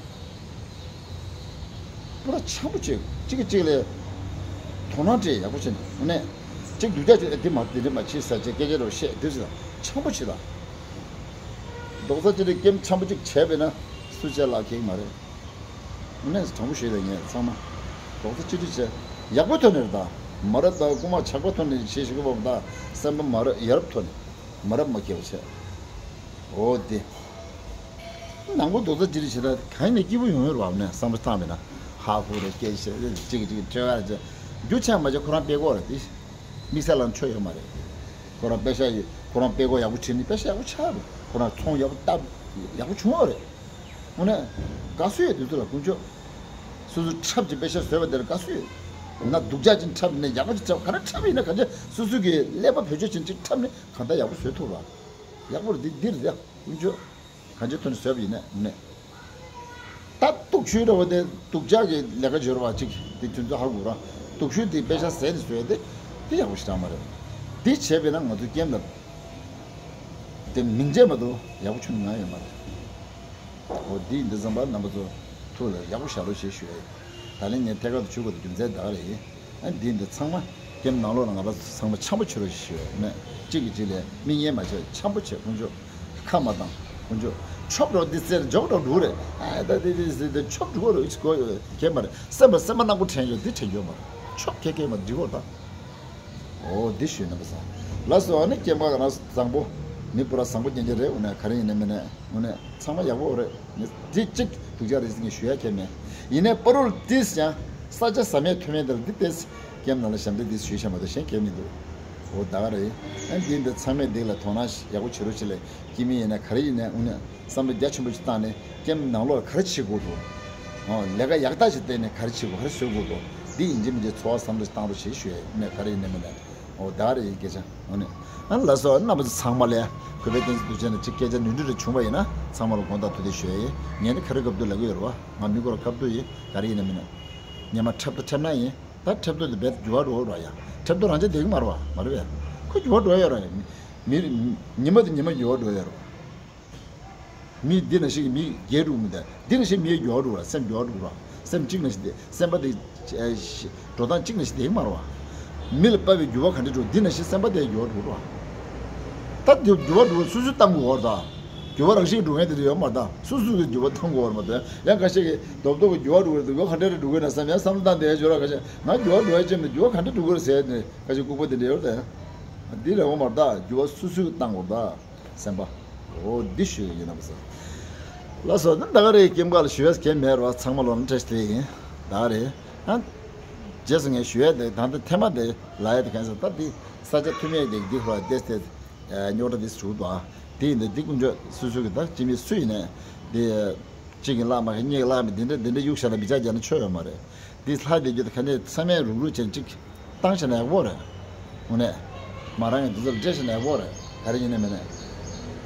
པུ་ར་འཆམ་པོ་བྱེད། གཅིག་གིས་གཅིག་ལ་དོ་སྣང་སྤྲད་ཡག་པོ་བྱེད་ནས་ནས། གཅིག་སྡུག་ཅག་ཅིག་འདི་མ་འདི་འདྲ་མ་བྱེད་ཟེར་བྱས་སྐད་ཆ་རོ་བཤད་དུས་ཙམ། འཆམ་པོ་བྱེད་དང་། རྡོག་རྩ་གཅིག་སྒྲིལ་ཀེམ་འཆམ་པོ་གཅིག་བྱས་པས་ན་སུ་བྱས་ལག་ཁེལ་གི་མ་རེད། དངོས་གནས་དྲང་པོ་ཞུས་ལ་ངས་ཚང་མ་རྡོག་རྩ་གཅིག་སྒྲིལ་བྱས་ཡག་པོའི་ཐོག་ནས་རེད་ད། མ་རབས་དང་རྐུ་མ་ཇག་པ་ཐོག་ནས་བྱེད་ཤེས་ཀྱི་བབ་ད་སེམས་པ་མ་རབས་ཡ་རབས་ཐོག་ནས་མ་རབས་མ་སྐྱེ་བ་བྱས། འོ་དེ། ནང་པོ་རྡོག་རྩ་གཅིག་སྒྲིལ་བྱེད་ད་གང་ཡིན་ནས་སྐྱིད་པོ་ཡོང་ཡོད་རེད་བ་ནས་བསམ་བློ་བཏང་བས་ན་ཧ་ཧུ་རེ་སྐད་ཆ་རེ་གཅིག་གཅིག་ཁྲོས་ཁ་རེ་རྒྱུ་ཆ་མ་བྱས་ཁོ་རང་སྤེལ་གོ་རེད་དེ། དམིགས་བསལ་ལ་འཕྲོད་ཡོད་མ་རེད། ཁོ་རང་པེ་ཤ་ཡོད་ཁོ་རང་པེ་ཀོ་ཡག་པོ་བྲིས་ནས་པེ་ཤ་ཡག་པོ་ཆགས་རེད། ཁོ་རང་ཚོང་ཡག་པོ་བཏབ་ཡག་པོ་བྱུང་བ་རེད། དངོས་གནས་དགའ་བསུ་ཡོད་དུས་ཚོད་ལ་དཀོན་མཆོག་སོ་སོ་འཁྲབ་ཀྱི་པེ་ཤ་བཟོས་པ་དེར་དགའ་བསུ་ཡོད། ན་སྡུག་ཅག་ཅིག་འཁྲབ་ནས་ཡག་པོ་ཅིག་འཁྲབ་ག་རེ་འཁྲབ་ཡིན་ན་ག་ཚོད་སོ་སོ་གི་ཀླད་པ་བེད་སྤྱོད་ཅན་ཅིག་འཁྲབ་ནས་གང་ལྟར་ཡག་པོ་བཟོས་ཐུབ་ར། ཡག་པོ་རེད་འདི་འདི་རེད་ཡ་དཀོན་མཆོག་གང་ཅིའི་ཐོག་ནས་བཟོས་པ་ཡིན་ནའི་ནས། ད་སྡུག་ཤོས་འདྲ་བོ་དེ་སྡུག་ཅག་གི་ལས་ཀ་འབྱོར་བ་གཅིག་དེ་དུས་ཚོད་ཧ་གོ་ར། སྡུག་ཤོས་དེ་པེ་ཤ་ཟད་ནས་བཟོས་ཏེ་དེ་ཡག་པོ་ཞིག་རག་མ་རེད། དེ་བྱས་པས་ན་ང་ཚོ་ཀེམ་ལ་དེ་མིང་ཆད་མ་གཏོགས་ཡག་པོ་བྱུང་ང་ཡོད་མ་རེད། འོ་དེ་འདི་ཙམ་པ་རྣམ་པ་ཚོ་ཐུགས་ལ་ཡག་པོ་བཞག་རོགས་ཞེས་ཞུ་ཡ་ཡིན། ད་ལན་ངས་ཐད་ཀར་དུ་ཞུ་དགོས་དེ་རྒྱུ་མཚན་ད་ག་རེ་ཡིན། ཨ་འདི་འདི་ཚང་མ་ཀེམ་ནང་ལོགས་ལ་ང་རང་ཚོ་ཚང་མ་འཆམ་པོ་བྱེད་རོགས་ཞེས་ཞུ་ཡ་ཡིན། གཅིག་གིས་གཅིག་ལ་མིག་ཉན་མ་བྱེད་འཆམ་པོ་བྱེད་དཀོན་མཆོག་ཁ་མ་བཏང་། དཀོན་མཆོག་ཆོབ་རོགས་འདི་ཟེར་འཇོག་རོགས་འགྲོ་རེད། ཨ་ད་འདི་འདི་ཟེར་ཏེ་ཆོབ་འགྲོ་རོགས་ཀྱི་གོ་ཡོད་ཁྱད་མ་རེད། སེམས་པ་སེམས་པ་ནག་པོ་དྲན་ཡོད་འདི་དྲན་ཡོད་མ་རེད། ཆོབ་ཁྱད་ཁྱད་མ་འགྲིག་གོ་ད། འོ་འདི་ཞུས་ན་མི་བཟང་། ལགས་སོ། ཨ་ནི་སྐྱེ་མ་ག་རང་བཟང་པོ། མི་པུ་ར་བཟང་པོ་རྐྱང་རྐྱང་རེད། འོ་ན་ག་རེ་ཡིན་ནའི་མིན་ནའི་འོ་ན་ཚང་མ་ཡག་པོ་རེད། ངས་འདི་གཅིག་སྡུག་ཅག་རེད་ཟེར་ངས་ཞུ་ཡ་ཁྱད་མེད། ཡིན་ནའི་པ་རུལ་ཏིས་ཀྱང་ས་ཆ་ཟ་མའི་མཐུ་མེད་འདིར་འདི་ཏེས་ཀེམ་ནང་ལ་ཞབས་འདྲེན་འདི་ཞུས་བྱ་མ་གཏོགས་གཞན་ཁྱད་མི་འདུག་འོ་ད་ག་རེད། ཨ་འདི་འདི་ཚང་མས་འདི་ལ་དོ་སྣང་ཡག་པོ་བྱེད་རོགས་བྱེད་ལས་སྐྱེ་མི་ཡིན་ན་ག་རེ་ཡིན་ནའི་འོ་ན། བསམ་བློ་རྒྱ་ཆེན་པོ་ཞིག་བཏང་ནས་ཀེམ་ནང་ལོགས་ལ་ག་རེ་བྱེད་དགོས་འདུག་ཨོ་ལས་ཀ་ཡག་ཐག་ཞིག་བསྟན་ནས་ག་རེ་བྱེད་དགོས་ག་རེ་བཟོ་དགོས་འདུག་འདི་ཡིན་གཅིག་མིན་གཅིག་ཚོར་བ་བསམ་བློ་ཞིག་བཏང་རོགས་ཞེས་ཞུ་ཡ་ཡིན་ནས་ག་རེ་ཡིན་ནའི་མིན་ནའི་ཨོ་ད་རེ་ཡིན་སྐད་ཆ་ཨོ་ནི། ཨ་ལགས་སོ། རྣམ་པ་ཚོ་ཚང་མ་ལ་གུས་པའི་བསྟན་འཛིན་དུས་ཆེན་ནས་གཅིག་སྐད་ཆ་ནོར་འཁྲུལ་རེ་བྱུང་བ་ཡིན་ན་ཚང་མ་ལ་དགོངས་དག་ཐུགས་རྗེ་ཞུ་ཡ་ཡིན། ངས་ནི་ག་རེ་སྐབས་དུས་ལབ་ཀྱི་ཡོད་རེད་བ། ང་མི་ཁོ་ར་སྐབས་དུས་ཡིན་ག་རེ་ཡིན་ནའི་མིན་ནའི། ཉི་མ་འཁྲབ་ཏུ་འཁྲབ་ན་ཡིན། ད་འཁྲབ་སྟོན་དེ་རྦད་འགྱུར་བ་འགྲོ་ར་ཡ། འཁྲབ་སྟོན་རང་ཅག་བསྡད་ཀྱི་མ་རེད་བ། མ་རེད་བས། ཁོ་འགྱུར་བ་འགྲོ་ཡ་ར་ཡ། མི་མི་ཉི་མ་དེ་ཉི་མ་འགྱུར་བ་འགྲོ་ཡ་ར། མི་འདི་ན་ཞིག་གི་མི་རྒྱས་འགྲོ་མི་འདུག་འདི་ན་ཞིག་མི་འགྱུར་བ་འགྲོ་ར། སེམས་འགྱུར་བ་འགྲོ་ར། སེམས་གཅིག་ན་ཞིག་དེ་སེམས་པ་དེ་ཨེ་ཤི་འགྲོ་སྟངས་གཅིག་ན་ཞིག་བསྡད་ཀྱི་མ་རེད་བ། མི་ལ་དཔག་པའི་འགྱུར་བ་ག་འདྲ་འགྲོ་འདི་ན་ཞིག་སེམས་པ་དེ་འགྱུར་བ་འགྲོ་ར། ད་དེ་འགྱུར་བ་འགྲོ་སོ་སོས་བཏང་དགོས་བར་ད། འགྱུར་བ་རང་བཞིན་འགྲོ་མཁན་དེ་འདྲ་ཡོད་མ་རེད་ད། སོ་སོ་གི་འགྱུར་བ་བཏང་དགོས་བར་མ་གཏོགས་ཡང་ཁ་ཤས་ཀྱིས་རྡོབ་རྡོབ་ཀྱི་འགྱུར་བ་འགྲོ་གི་རེད་འདུག་ག་འདྲ་རེ་འགྲོ་གི་ན་བསམ་ཡང་བསམ་བློ་བཏང་བསྡད་ཡ་ཅོ་ར་ཁ་ཤས་ང་འགྱུར་བ་འགྲོ་ཡ་ཅན་མི་འགྱུར་བ་ག་འདྲ་འགྲོ་གི་རེད་ཟེར་ནས་ཁ་ཤས་ལྐུགས་པ་དེ་འདྲ་ཡོད་རེད་ད། འདི་རེད་འོང་མ་རེད་ད། འགྱུར་བ་སོ་སོས་བཏང་དགོས་རེད་ད། སེམས་པ། འོ་འདི་ཞུ་ཡ་ཡིན་ན་མ་ཟད། ལགས་སོ་ད་ད་ག་རེ་ཀེམ་ཀ་ལ་ཞུ་ཡ་གལ་མེད་རེད་བ། ཚང་མ་ལོ་ན་བཀྲ་ཤིས་བདེ་ལེགས་ཡིན། ད་ག་རེ། ཨ། རྗེས་སུ་ངས་ཞུ་ཡ་དེ་ད་ལྟ་ཐེངས་མ་དེ་ལ་ཡ་དེ་གང་ཟེར་ད་འདི་ས་ཆ་མཐུ་མེད་དེ་འདི་ཧོ་ལ་བལྟས་ཏེ། རྙོག་དྲ་འདི་ཞུ་འདུག་ཨ། དེ་ཡིན་དུས་འདི་དཀོན་མཆོག་སོ་སོ་གི་ད་སྤྱི་མི་སུ་ཡིན་ནའི་འདི། གཅིག་གིས་བརླག་མ་ཁ་གཉིས་ཀྱིས་བརླག་མི་འདི་འདྲ་འདི་འདྲ་གཡུག་བཞག་ན་མི་ཆགས་རྒྱག་ན་ཆོ་ཡོད་མ་རེད། འདི་ལྷ་དེ་རྒྱུ་ད་ག་ནས་ཚང་མས་རུག་རུག་བྱས་ནས་གཅིག་བཏང་བྱས་ན་ཡག་པོ་རེད། དངོས་གནས། མ་རང་གི་འདི་ཚོ་ལ་སྤྲད་བྱས་ན་ཡག་པོ་རེད། ག་རེ་ཡིན་ནའི་མིན་ནའི།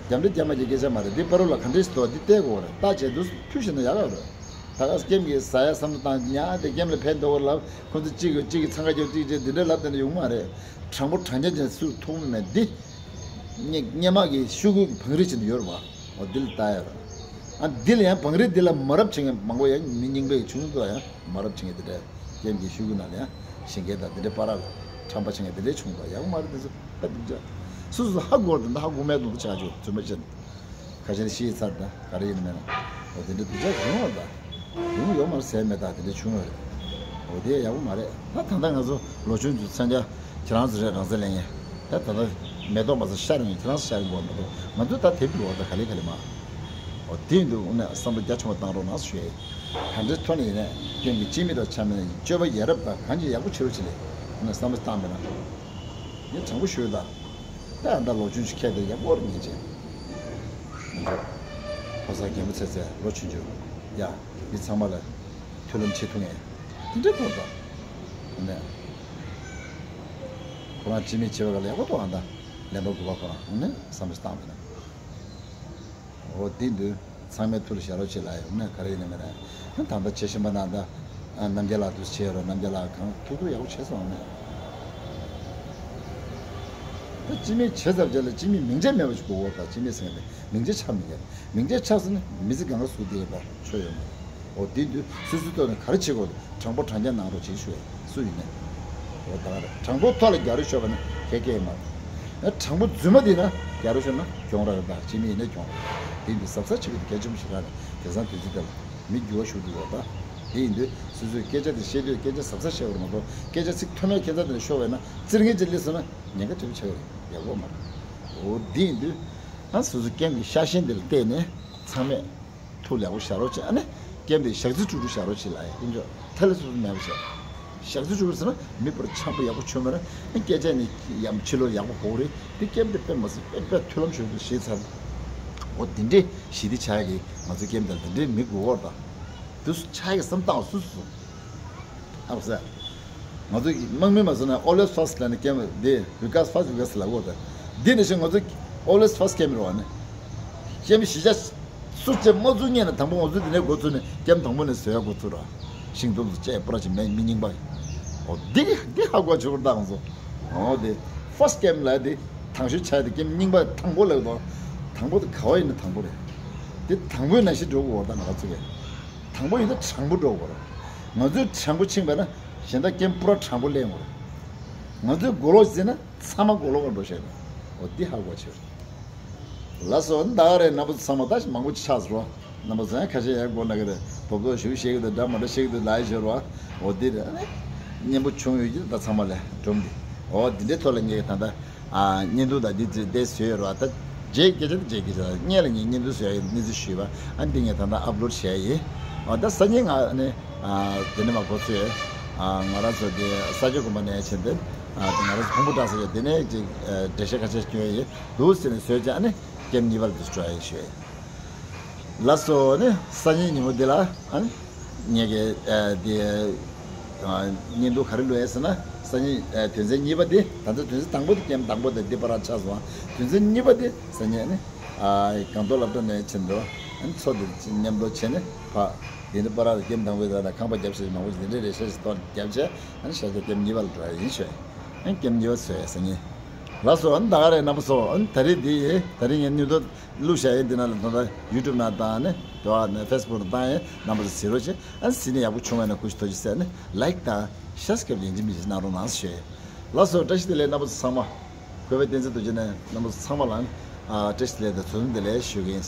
རྒྱབ་འདྲེ་རྒྱབ་མ་རྒྱབ་སྐད་ཆ་མ་རེད། འདི་པ་རུ་ལ་ག་འདྲས་སུ་འདུག་འདི་བལྟས་དགོས་རེད། བལྟ་བྱས་འདུག་ཕུད་བྱས་ན་ཡག་ཡོད་རེད། ད་ག་སེ་ཀེམ་གྱིས་ཟ་ཡ་བསམ་བློ་བཏང་ཉག་དེ་ཀེམ་ལ་ཕན་ཐོགས་རེད་ལབ་ཁོ་ཚོ་གཅིག་གིས་གཅིག་གིས་འཚང་ཁ་རྒྱབ་གཅིག་བྱས་འདི་འདྲ་ལབ་བསྡད་ན་ཡོང་མ་རེད། དྲང་པོ་དྲང་རྐྱང་ཅན་སུ་ཐུག་མེད་འདི། སྔ་སྔ་མ་གི་ཤོག་གུ་གི་བང་རིམ་ཅིག་ཡོད་རེད་བ། འོ་འདི་ལ་ལྟ་ཡ་རེད། ཨ་འདི་ལ་ཡང་བང་རིམ་འདི་ལ་མ་རབས་བྱེད་མཁན་མང་པོ་ཡང་མི་རྙིང་པའི་ཆུང་ཆུང་ཚོ་ཡང་མ་རབས་བྱེད་མཁན་དེ་འདྲ་ཀེམ་གྱི་ཤོག་གུ་ནང་ལ་ཡང་ཞིང་སྐད་དང་དེ་འདྲའི་པར་ལ་ཁྲམ་པ་བྱེད་མཁན་དེ་འདྲའི་ཆུང་ཚོ་ཡག་པོ་མ་རེད། དེ་ཚོ་ད་སྡུག་ཅག་སོ་སོ་ཧ་གོ་རེད། ད་ཧ་གོ་མེད་དུ་ཆགས་ཆོག་རྫུན་མ་བྱེད་ན་ཁ་ཤས་ཤི་ཚར་ད་ག་རེ་ཡིན་མེད་ན་འོ་དེ་འདྲ་སྡུག་ཅག་ཡོང་བ་ད། ཡོང་ཡོང་མར་ཟས་མེད་ད་དེ་འདྲ་བྱུང་བ་རེད། འོ་དེ་ཡག་པོ་མ་རེད། ད་ད་ལྟ་ང་ཚོ་ལོ་ཆུང་ཚོ་མཚོན་ཆ་ཁྱེད་རང་ཚོ་རེད་རང་ཚོ་ལེན་ཡིན། ད་ད་ལྟ་མེ་ཏོག་མ་ཚོ་ཤར་ཡིན་ཁྱེད་རང་ཚོ་ཤར་ཡིན་དགོས་མ་གཏོགས་ང་ཚོ་ད་དེབ་འགྲོ་བ་ད་ག་ལེ་ག་ལེ་མ། འོ་དེ་ཡིན་དུས་དངོས་གནས་བསམ་བློ་རྒྱ་ཆེན་པོ་བཏང་རོགས་གནང་ཞུ་ཡ་ཡིན། ག་འདྲའི་ཐོག་ནས་ཡིན་ནས་ཀེམ་གྱི་སྤྱི་མི་ར་ཆ་མེད་ན་སྤྱོད་པ་ཡ་རབས་དང་གང་ཅི་ཡག་པོ་བྱེད་རོགས་བྱེད་ལེ་དངོས་གནས་བསམ་བློ་བཏང་མེད་ན། ངས་དྲང་པོ་ཞུ་ད། ད་ཨ་ད་ལོ་ཆུང་ཞིག་ཁྱེད་དེ་ཡག་པོ་རེད་ངེས་ཅན། ཁོ་ས་རྒན་པོ་ཚེ་ཚེ་ལོ་ཆུང་ཆུང་། ཡ། མི་ཚང་མ་ལ་མཐུན་ལམ་བྱེད་ཐུབ་ངེས། དེ་འདྲ་ཐོག་ད། ནས། ཁོ་རང་སྤྱི་མི་བྱེད་པ་ག་ལ་ཡག་པོ་ཐོག་ཨ་ད། ལན་པ་དགུ་པ་ཁོ་རང་ནས་བསམ་བློ་བཏང་མེད་ན། འོ་དེ་འདུག་ཚང་མས་ཐུགས་ལ་བཞག་རོགས་བྱེད་ལ་ཡོང་ན་ག་རེ་ཡིན་ན་མེད་ན། ད་ལྟ་བྱེད་བཞིན་པ་ན་ད། རྣམ་རྒྱལ་ལགས་དུ་བྱེད་རོགས། རྣམ་རྒྱལ་ལགས་གང་ཐུག་ཐུག་ཡག་པོ་བྱས་སོང་ནས། ད་སྤྱི་མིང་བྱེད་ཚར་རྗེས་ལ་སྤྱི་མིང་མིང་ཆད་མེད་པ་ཞིག་དགོས་འོ། ད་སྤྱི་མིང་ཟེར་ནས་མིང་ཆད་ཆགས་མི་ཉན། མིང་ཆད་ཆགས་སོང་ན་མི་ཚེ་གང་ག་སུ་དེ་ཡོད་པ་ཆོས་ཡོད་མ་རེད། འོ་དེ་དུས་སོ་སོའི་ཐོག་ནས་ག་རེ་བྱེད་དགོས་དྲང་པོ་དྲང་རྐྱང་གནང་རོགས་བྱེད་ཞུ་ཡ་སུ་ཡིན་ནས། འོ་ད་ག་རེ་དྲང་པོའི་ཐོག་ལ་རྒྱག་རེས་ཤོར་བ་ན་ཁེ་ཁེ་ཡིན་མ་རེད། དྲང་པོ་རྫུན་མ་དེ་ན་ ཡ་རོ་ཤོར་ན་གྱོང་རག་རེད། ད་སྤྱི་མི་ཡིན་ན་གྱོང་རག་རེད། དེ་ཡིན་དུས་གཟབ་གཟབ་བྱེད་དགོས་འདུག་གལ་ཆེན་པོ་ཞིག་རག་རེད། དེང་སང་དུས་ཚོད་འདི་ལ་མི་འགྱུར་བ་ཤུགས་འགྲོ་གི་རེད། ད་དེ་ཡིན་དུས་སོ་སོས་སྐད་ཆ་དེ་བཤད་དུས་སྐད་ཆ་གཟབ་གཟབ་བཤད་དགོས་རེད་མ་གཏོགས། སྐད་ཆ་ཚིག་མཐོ་དམན་ཁྱད་མཚར་དེ་ལ་ཤོར་བས་ན་ཙིར་ངན་ཅིག་སླེབས་སོང་ན་ཉེན་ཁ་ཆེན་པོ་ཆགས་ཀྱི་རེད། ཡག་པོ་མ་རེད། འོ་དེ་ཡིན་དུས་ཨ་སོ་སོའི་སྐད་ཀྱི་ཤ་ཞེན་དེ་ལ་བལྟས་ནས་ཚང་མས་ཐུགས་ལེགས་པོ་བཞག་རོགས་བྱེད། ཨ་ནི་ཀེམ་དེ་ཞག་རྩི་དཀྲུག་དཀྲུག་བཞག་རོགས་བྱེད་ལ་ཡ། ཨིན་ཇོ་ཐ་ལེ་སུ་མེད་པ་བྱས། ཞག་རྩི་དཀྲུག་དཀྲུག་ཟེར་ན་མི་པར་ཆགས་པ་ཡག་པོ་བྱུང་མེད་ན་ཨ་སྐད་ཆ་ནི་ཡང་ཕྱི་ལོགས་ཡག་པོ་གོ་གི་རེད། དེ་ཀེམ་དེ་དཔེ་མ་སྲིད་དཔེ་དཔེ་མཐུན་ལམ་ཞུ་དུ་ཞེས་ཚར། འོ་དེ་འདྲས་ཞི་བདེ་ཆགས་ཀྱི་ང་ཚོ་ཀེམ་དེ་དེ་འདྲས་མི་དགོས་བོར་དང་དུ་ཆགས་ཀྱི་བསམ་སྟངས་སུ་སུ། ཨ་ཟེ། ང་ཚོ་གི་དམག་མི་མ་སོང་ན་always first ལ་ནི་ཀེམ་དེ་because first because ལ་གོ་ད། འདི་ནི་ཞིག་ང་ཚོ་always first ཀེམ་རོ་ནི། ཀེམ་གཞི་ཆ་སུ་ཅེ་མ་ཚུགས་ཉན་ན་དང་པོ་ང་ཚོ་འདི་ནས་འགོ་ཚུགས་ནས་ཀེམ་དང་པོ་ནས་བཟོ་ཡ་འགོ་ཚུགས་ར། ཤིང་སྡོང་ཚོ་ཅེ་པོ་ར་ཅི་མེད་མི་རྙིང་པ། འོ་འདི་འདི་ཧ་གོ་ཆོག་ད་ང་ཚོ། འོ་དེ་first ཀེམ་ལ་དེ་དང་ཤོས་ཆ་དེ་ཀེམ་རྙིང་པ་དང་པོ་ལ་དོ། དང་པོ་དེ་ག་བ་ཡིན་ན་དང་པོ་རེད། དེ་དང་པོའི་ནང་བཞིན་འགྲོ་དགོས་བར་ད་ང་ཚོ་གི། དང་པོ་ཡིན་ན་དྲང་པོ་འགྲོ་དགོས་ར། ང་ཚོས་དྲང་པོ་ཕྱིན་པ་ན་གཞན་དག་ཀེམ་པུ་ར་དྲང་པོ་ལེན་དགོས་ར། ང་ཚོས་མགོ་ལོག་ཟིན་ན་ཚང་མ་མགོ་ལོག་ག་འགྲོ་ཤེས་ན། འོ་འདི་ཧ་གོ་ཆེ། ལགས་སོ། ད་ག་རེད། རྣམ་པ་ཚོ་ཚང་མ་ད་མང་པོ་ཆགས་སོང་། རྣམ་པ་ཚོ་ཡང་ཁ་ཤས་ཡང་མགོ་ན་གི་རེད། རྡོབ་རྡོབ་ཞུ་བཤད་གི་འདུག་འདྲ་མ་འདྲ་བཤད་གི་འདུག་ལ་ཡི་ཞོར་བ། འོ་འདི་རེད། སྙན་པོ་བྱུང་ཡོད་ཀྱི་ད་ཚང་མ་ལས་སྒྲོམ་འདི། འོ་འདི་འདྲའི་ཐོག་ལ་ངས་ད་ལྟ་ཨ་བརྙན་ཐུང་ད་འདི་འདི་བཟོས་ཡོད་རེད་བ། ད་རྗེས་སྐད་ཆ་ད་རྗེས་སྐད་ཆ་ད་སྔོན་ལ་ངས་བརྙན་ཐུང་བཟོ་ཡ་གི་གནས་ཚུལ་ཞུས་པ། ཨ་འདི་ངས་ད་ལྟ་ཨབ་ལོཌ་བྱས་ཡིན། འོ་ད་སང་ཉིན་ང་ནི་ཨ་དེ་ནས་མ་འགོ་ཚུགས་ཡོད། ཨ་ང་རང་ཚོ་འདི་ས་ཆ་དགོན་པ་ནས་ཕྱིན་ཏེ་ཨ་དེ་ང་རང་ཚོ་ཕུང་པོ་བཀྲ་ཤིས་ཡོད། དེ་ནས་ཅིག་ཨ་འགྲེལ་བཤད་ཁ་ཤས་སྐྱོན་ཡིན། འདུག་ཟེར་ནས་བཟོས་ཀྱང་ཨ་ནི་ཀེམ་གཉིས་པ་ལ་འདུག་སྤྲོ་ཡ་ཞུས། ལགས་སོ། ནི་སང་ཉིན་ཉིན་མོ་འདི་ལ་ཨ་ནི་ངས་ཀྱི་ཨ་འདི་ཨ་བརྙན་ཐུང་ག་རེ་བླུག་ཡ་ཟེར་ན། སང་ཉིན་ཨ་དོན་ཚན་གཉིས་པ་འདི། ད་ལྟ་དོན་ཚན་དང་པོ་འདི་ཀེམ་དང་པོ་དང་འདི་བར་ཆགས་སོང་། དོན་ཚན་གཉིས་པ་འདི་སང་ཉིན་ཨ་ནི་ཨ་སྒང་ཏོག་སློབ་གྲྭ་ནས་ཕྱིན་འདུག་ཨ་ནི་ཚོ་འདི་མཉམ་དུ་བྱས་ནས་ཕ་འདི་འདི་བར་ཀེམ་དང་པོའི་ད་ལྟ་ཁང་པ་བརྒྱབ་ཤེས་མང་པོ་ཞིག་འདི་འདྲའི་རེ་ཤ་ཞིག་གཏོར་བརྒྱབ་བྱས། ཨ་ནི་ཤ་ཤ་ཀེམ་གཉིས་པ་ལ་འགྲོ་ཡ་ཡིན་ཞུ། ཨ་ནི་ཀེམ་གཉིས་པ་བཟོས་ཡ་སང་ཉིན། ལགས་སོ། ཨ་ནི་ད་ག་རེད་རྣམ་པ་ཚོ། ཨ་ནི་ད་རེས་འདི་ཡིན། ད་རེས་ངས་བརྙན་ཐུང་བླུགས་བཞག་ཡིན། འདི་ནང་ལ་ད་ལྟ་ཡུ་ཊུབ་ནང་དང་ནི་དེ་བ་ནི་ཕེ་སི་བུག་ནང་བཏང་ཡིན། རྣམ་པ་ཚོ་གཟིགས་རོགས་བྱེད། ཨ་ནི་གཟིགས་ནས་ཡག་པོ་བྱུང་བ་ཡིན་ན་ཀུ་ཤུ་ཐུགས་རྗེ་ཆེ། ཨ་ནི་ལའིཀ་དང་ཤེར་སི་ཀབ་ཡིན་གཅིག་མིན་གཅིག་གནང་རོགས་གནང་ཞུ། ལགས་སོ། བཀྲ་ཤིས་བདེ་ལེགས་རྣམ་པ་ཚོ་ཚང་མ། གུས་པ་བསྟན་འཛིན་རྡོ་རྗེ་ནས་རྣམ་པ་ཚོ་ཚང་མ་ལ་ཨ་བཀྲ་ཤིས་བདེ་ལེགས་དང་འཚམས་འཚམས་བདེ་ལེགས་ཞུ་གི་ཡིན།